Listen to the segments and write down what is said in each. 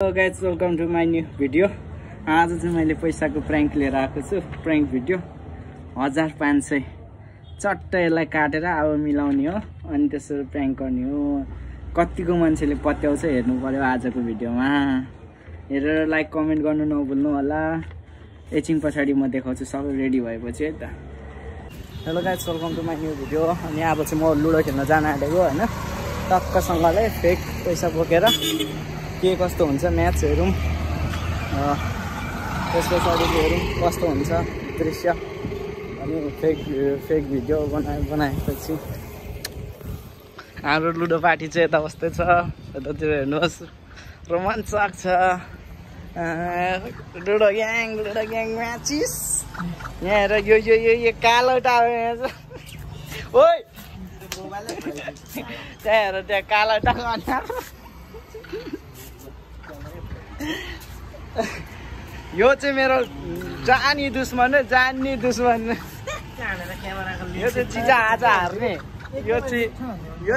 Hello guys, welcome to my new video. आज चाहिँ मैले पैसाको प्र्याङ्क लिएर आएको छु। प्र्याङ्क भिडियो 1500 चट्ट यसलाई काटेर अब मिलाउने हो अनि त्यसरी प्र्याङ्क गर्ने हो। कतिको मान्छेले पत्याउँछ हेर्नु पर्यो आजको भिडियोमा। हेरेर लाइक कमेन्ट गर्नु नभुल्नु होला। एकछिन पछाडि म देखाउँछु सबै रेडी भएपछि है त। Hello guys, welcome to my new video. अनि अब चाहिँ म लुडो खेल्न जान आँटेको होइन। टक्कसँगले फेक पैसा बोकेर के कस्तो हुन्छ म्याच हेरौँ, त्यस पछाडि हेरौँ कस्तो हुन्छ दृश्य। अनि फेक भिडियो बनाएपछि हाम्रो लुडो पार्टी चाहिँ यता बस्दै छ। यतातिर हेर्नुहोस्, रोमाञ्चक छ। Ludo gang matches. यहाँ हेर, यो कालो टाउको ओइ त्यहाँ हेर, त्यहाँ कालो टाउको। यो चाहिँ मेरो जानी दुश्मन हो, जानी दुश्मन। यो चाहिँ चिजा आज हार्ने। यो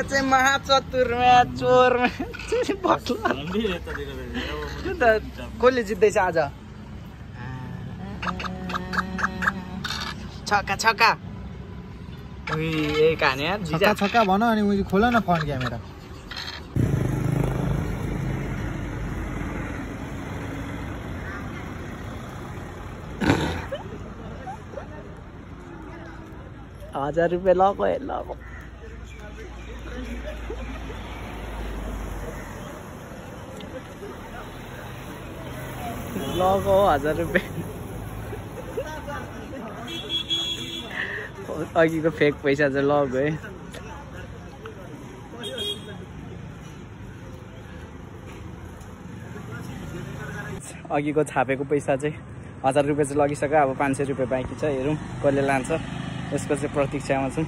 चाहिँ महाचतुरमा चोरमा कसले जित्दैछ आज? छक्का छक्का कहानी छक्का छक्का भन। अनि उयो खोल न फ्रन्ट क्यामेरा। ₹1000 लगाएको हेर अब। लगाएको ₹1000। अघिको फेक पैसा चाहिँ लगाएको है। अघिको छापेको पैसा चाहिँ ₹1000 चाहिँ लगिसक्यो। अब ₹500 बाँकी छ। हेरौँ कसले लान्छ, यसको चाहिँ प्रतीक्षामा छौँ।